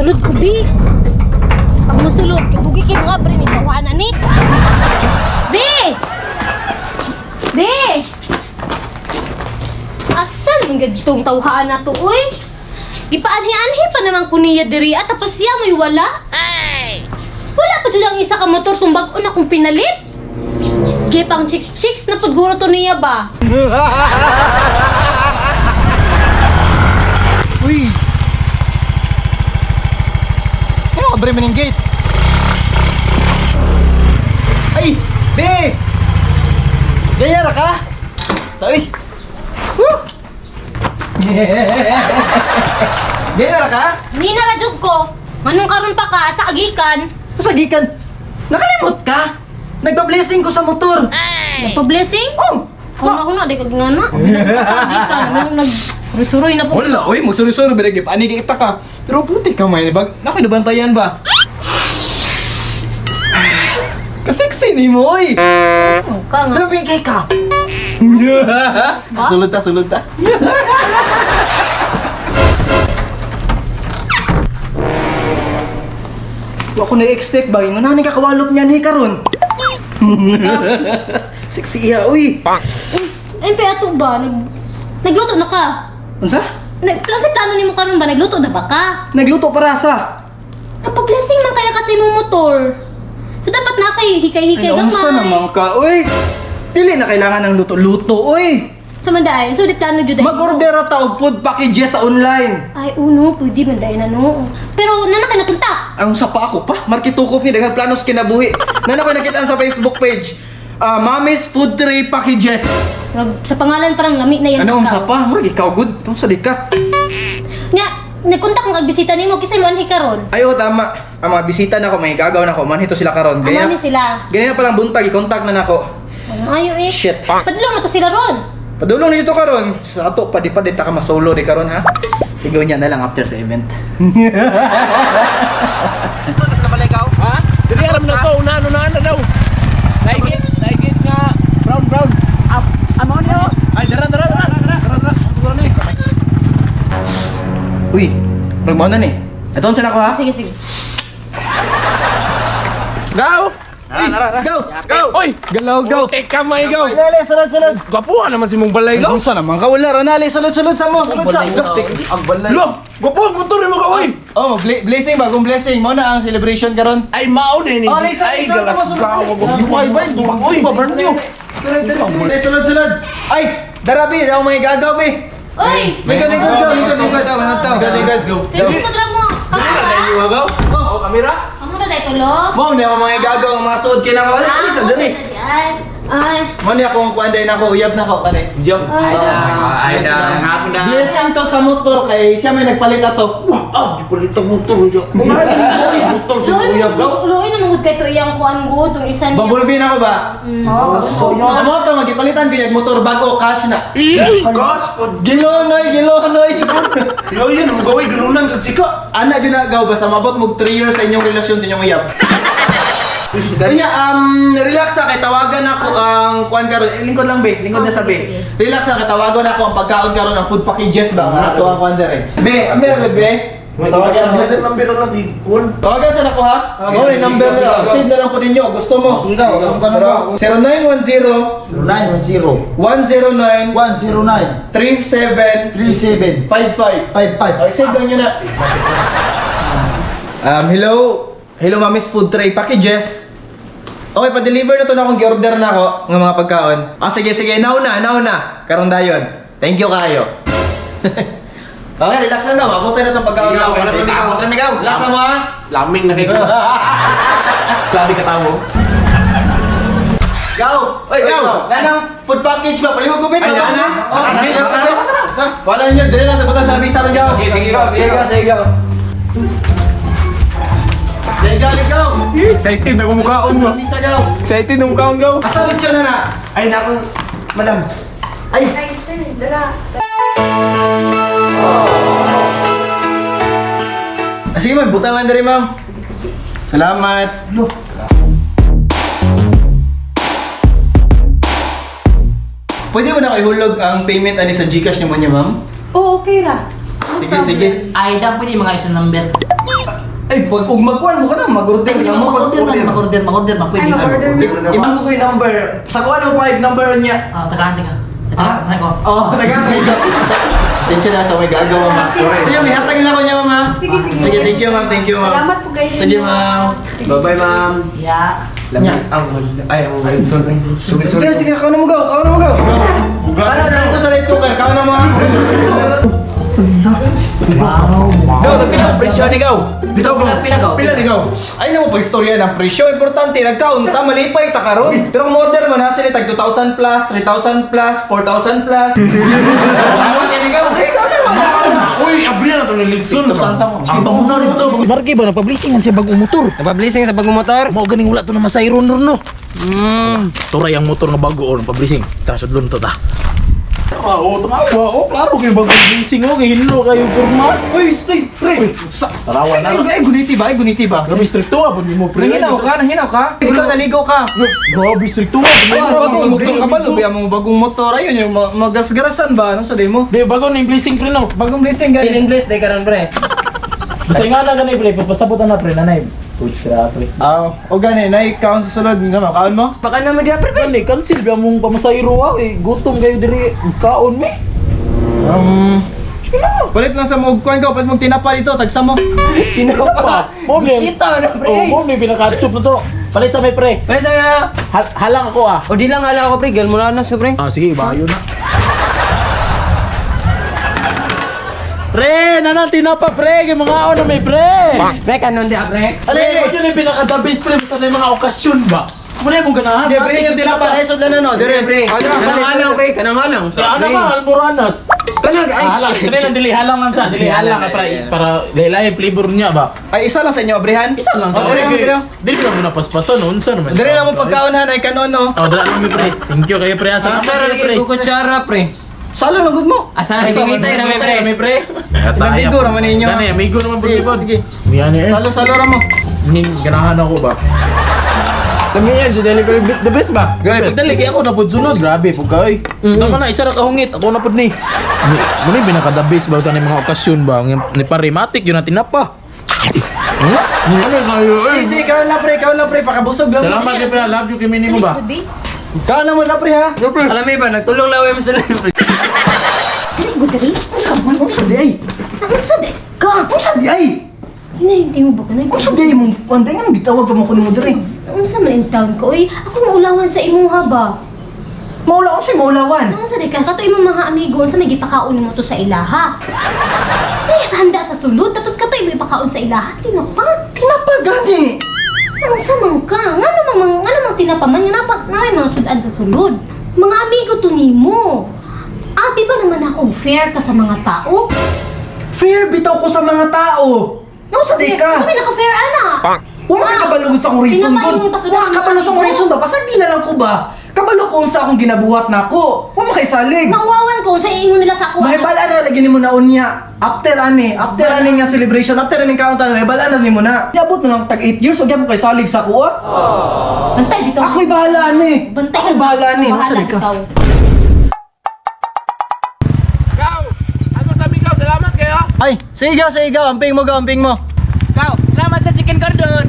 Sulod ko, bi. Pag musulod, kibugi kay mga bre ni tawanan ni. Bi! Bi! Asan man gid tong tawhaan na to, uy? Gipaanhi-anhi pa naman ko niya diri at tapos siya may wala. Ay! Wala pa jud ang isa ka motor tong bag-o na kong pinalit. Gipang chicks-chicks na paguro to niya ba? Uy! Ano ka, bre, maning gate? Ay! Be! Gaya ra ka? Tay! Woo! Gaya ra ka? Nina ra jud ko. Manong karon pa ka sa agikan. Pasagikan! Nakalimot ka! Nagpa-blessing ko sa motor! Nagpa-blessing? Oh! Kung ako na, di ka gingana. Sa agikan, anong nag rusuroy na po. Wala, uy, magsuri-suri, bilag ipanig kita ka. Pero puti ka may bag. Naku, nabantayan ba? Kasexy ni mo, uy! Oh, ka nga. Lumigay ka! Sulod ta, sulod ta. Wa ko na-expect ba ingon na kakawalop niyan ni karon. Sexy iya, uy! MP ato ba? Nagluto na ka? Unsa? Sa plano nimo karon ba nagluto na ba ka? Nagluto para sa. Nagpa-blessing man kaya kasi mo motor. So dapat na kay hikay-hikay Ay, unsa gamay. naman ka, uy? Dili na kailangan ng luto-luto, uy. Sa mandaay, so di plano jud ay. Mag-order ra ta og food packages sa online. Ay uno, pwede man daay na no. Pero nana kay nakontak. Ang sa pa ako pa, markitukop ni daghang planos kinabuhi. Nana ko nakitaan sa Facebook page. Ah, Mami's Food Tray Packages. Murag, sa pangalan parang lami na yan. Ano ang sa pa? Murag ikaw good. Tong sa di ka. Nya, nagkontak ang kagbisita nimo kisay mo anhi karon. Ay, oh, tama. Ang mga bisita na ako, may gagaw na ako. Manhito sila karon. Amo ni sila. Ganyan palang buntag, i-contact na nako. Ano ayo eh. Shit. Padulong na to sila ron. Padulong na dito karon. Sa ato pa di pa di ta ka masolo di karon ha. Sige niya na lang after sa event. Dili alam na to, una ano na ano daw. Naigit, naigit nga brown brown. Up, amo niyo. Ay, dara dara dara dara dara. Dara ni. Uy, murag mao na ni. Aton sa nako ha. Sige, sige. Go! Go! Go! Oy, Galaw, go! take kamay go. Lele, sulod, sulod. Gwapuha naman si mong balay go. Unsa naman ka wala ranali sulod sulod sa mo, sulod sa. Ang balay. Lo, gwapuha ang motor nimo ka oy. Oh, blessing bagong blessing mo na ang celebration karon. Ay mao din ni. Oh, Lisa, Ay Lisa, galas sulod, gaw ko. Ay bay, oy, burn niyo. Dali, sulod sulod. Ay, darabi, ako may gagaw bi. Oy! May good, good, good, good, good. Good, good, good. Thank you sa drama. Kamura. Gaw. Oh, kamera. Kamura dai tulo. Mo ni ako mga gagaw ang mga suod kina ko. Wala sa dali. Ay. Ay. Mo ni ako kuan dai nako uyab nako kani. Jump. Ay. Ay, na, hapon na. Blessing to sa motor kay siya may nagpalit ato. Wah, ah, di palit ang motor yo. Motor si Luoy Kuya gaw. luoy na mangud kay to iyang kuan go tong isa niya. Bumblebee na ko ba? Ang motor magipalitan ko yung motor bago cash na. Gas, Gilonoy, gilonoy. Yo yun, mo gawin gilunan kag sika. Ana jud na gaw basta mabot mog 3 years sa inyong relasyon sa inyong uyab. Kanya relax sa kay tawagan ako ang kuan karon. Eh, lingkod lang be, lingkod na sa be. Relax sa kay tawagan ako ang pagkaon karon ang food packages ba nga ato ang kuan dire. Be, ang meron be. Tawagan ako. Number lang natin. One. Tawagan sa nako ha. Oh, yung number na lang. Save na lang po ninyo. Gusto mo. Sige ka, gusto ka na ba? 0910 910 109 109 3755. 37 55. Okay, save lang nyo na. Hello. Hello, Mami's Food Tray Packages. Okay, pa-deliver na to na akong gi-order na ako ng mga pagkaon. Ah, sige, sige. Now na, now na. Karon dayon. Thank you kayo. Okay, relax na daw. Abutin na itong pagkaon. Sige, okay na to, ikaw. Relax na mo, ha? Laming na kay ka. Grabe ka tao. Go! Oy, go! Nanang food package ba? Palihog ko, Ay, nana. Oh, sige, wala ninyo, dire lang. Tabutan sa misa ron, go. Sige, go, Sige, go, sige, go. Let's go, let's go! Excited na kumukhaon Sa misa, go. Excited na kumukhaon go. Asa ulit siya na na? Ay nako, madam. Ay! Ay, sir, dala. Ah, sige ma'am, butang lang diri ma'am. Sige, sige. Salamat. Pwede ba na ihulog ang payment ani sa GCash nimo niya, ma'am? Oo, okay ra. Sige, sige. Ay, dam pwede mga isang number. Ay, pag ug magkuan mo ka na, mag-order Ay, na mo. mag-order man, mag-order, mag-order, mag Ay, pwede. mag-order na. Iba mo ko yung number. Sa kuan mo 5 number niya. Ah, tagaan ka. Ha? Tagaan ko. Oh, taga. Pasensya na sa may gagawa, ma'am. Sige, may hatag na ako niya, ma'am. ha? Sige, sige. Sige, thank you, ma'am. Thank you, ma'am. Salamat po kayo. Sige, ma'am. Bye-bye, ma'am. Yeah. Lami. Ang ay, ang sorry. Sorry, sorry. Sige, sige, kau na mo gaw, kau na mo gaw. Ano, dito sa rice cooker. Kau na mo. Wow. Gaw, tagpila ang presyo ni gaw. Bitaw Pila, pila, gaw? Pila ni gaw. Ay na mo pag-istorya ng presyo. Importante, nagkaon ta, malipay ta karon. Pero kung order mo na, sila tag 2,000 plus, 3,000 plus, 4,000 plus. Ni gaw, sige, kau na mo. Uy, abri na to ni Litson. Ito santa mo. Ang bango na rito. Marke ba nagpa-blessing siya bagong motor? Nagpa-blessing sa bagong motor? Mao ganing wala to na masayron ron no. Turay ang motor nga bago or nagpa-blessing. Tara sudlon to ta. Oo, tumawa. Oh, klaro kayo bagong blessing oh, kay hinlo kayo forma. Uy, stay, pre. Tarawa na. Ay, ay, guniti ba? Ay, guniti ba? Grabe stricto ah, pud mo pre. Nahinaw ka, nahinaw ka. Ikaw, naligo ka. Grabe stricto ah. Ay, bagong motor ka ba? Lubi mo bagong motor. Ayun, yung magasgarasan ba? Ano sa mo? Di bago na yung blessing pre no. Bagong blessing, gani. Feeling blessed day karon pre. Basta nga na ganay pre, papasabot na pre nanay. Puts ra pre. Ah, o gani, nay, kaon sa sulod. Nga ma, kaon mo? Baka naman diha pre. Gani cancel ba mong pamasayro ah, eh, gutom kayo diri kaon mi. Palit lang sa mug kuan ko, palit mong tinapa dito, tagsa mo. Tinapa. Mo ni. Kita na pre. Oh, mo ni pinaka-soup na to. Palit sa may pre. Pre sabi na. Halang ako ah. O di lang hala ako pre, galmo na na pre. Ah, sige, bayo na. Pre, nanang tinapa pre, kay mga on na may pre. Pre kanon diha pre. Pre, yun yung pinaka the best pre, basta na yung mga okasyon ba? Muna yung ganahan. Hindi, pre, yung tinapa, ay, sudlan na no. Dire, Pre, Ah, dire, kanang pre. halang pre, kanang halang. Sa ano ka, Almoranas? Kanang ay. Halang, dili lang, dili halang lang sa, dili halang ka para para lahi flavor niya ba? Ay, isa lang sa inyo, brehan. Isa lang O, dire, Okay. dire. Dili lang mo napaspasan, unsa naman. Dire na mo pagkaon han, ay kanon no. Oh, dala lang mi pre. Thank you kayo pre. Asa Asa ra pre. lagi ko kutsara pre. Salo lang gud mo. Asa na gingitay na pre. May pre. Amigo raman ninyo. Gani, amigo naman Sige, po. sige. Yan eh. Salo, salo ra mo. Nin ganahan ako ba? Lami yan, dyan pero the best ba? Gani, Pagdali kay ako na pud sunod, grabe pud kay. Tama na isa ra kahungit, ako na pud ni. Muna yung pinaka the best ba sa ni mga okasyon ba? Ang ni pare matik yun na tinapa. Huh? Ano kayo eh? Sige, sige, kaon lang pre, kaon lang pre, pakabusog lang. Salamat kay pre, love you kay mini mo ba? Alis, good, Kaon na mo na pre ha. Alam mo ba nagtulong laway mo sila pre. Dili, good diri. Unsa man, unsa di ay? Unsa di ka? Unsa di ay? Hinahintay mo ba ka na? Unsa di ay mong panday nga gitawag pa mo kuno mo diri. Unsa man in town ko, oy. Ako maulawan sa imuha ba? Maulawan siya, maulawan. Unsa di ka? Kato imong mga amigo, unsa may gipakaon mo to sa ilaha? Ay, sa handa sa sulod, tapos kato imo ipakaon sa ilaha. Tinapa. Tinapa gani. Unsa man ka? Ngano man ngano mang tinapa man nga napak na may mga sudan sa sulod. Mga amigo to nimo. Abi ba naman akong fair ka sa mga tao? Fair bitaw ko sa mga tao. Unsa di ka? Sabi naka-fair ana. Wa man ka kabalugod sa akong reason Tinapa gud. imong pasudan Wa ka sa mga kabalo sa akong amigo. reason ba? Pasagdi na lang ko ba? Kabalo ko unsa akong ginabuhat nako. Wa man kay salig. Mauwawan ko sa iingon nila sa ako. Mahibal na lagi nimo na unya. After ani nga celebration, after ani count na mahibal na nimo na. Niabot na lang tag 8 years ug gyapon kay salig sa ako. ah. Bantay bitaw. Ako'y bahala ani. Bantay. Ako'y bahala ani. Bahala Unsa di ka? bitaw. Ano sabi ka? Salamat kayo. Ay, sige gaw, sige gaw, amping mo gaw, amping mo. Gaw, salamat sa chicken cordon.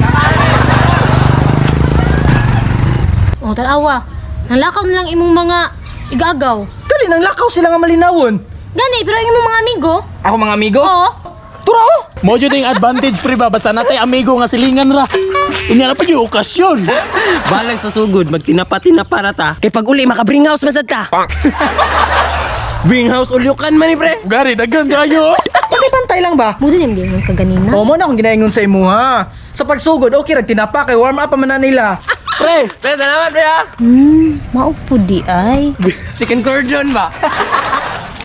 O, tarawa. Nanlakaw na lang imong mga igagaw. Dali nang lakaw sila nga malinawon. Gani, pero ang imong mga amigo, Ako mga amigo? oo. Turo oh. Mo jud yung advantage pre ba basta natay amigo nga silingan ra. Unya na pa yung okasyon. Balag sa sugod, magtinapa-tinapa ra ta. Kay pag uli maka-bring house masad ta. Bring house ulyukan man ni pre. Gari daghan kayo. Pantay-pantay lang ba? Mo din yung kaganina. O mo na akong ginaingon sa imuha. Sa pagsugod, okay rag tinapa kay warm up pa man na nila. Pre, Pre, salamat pre ha. Maupo di ay. Chicken cordon ba?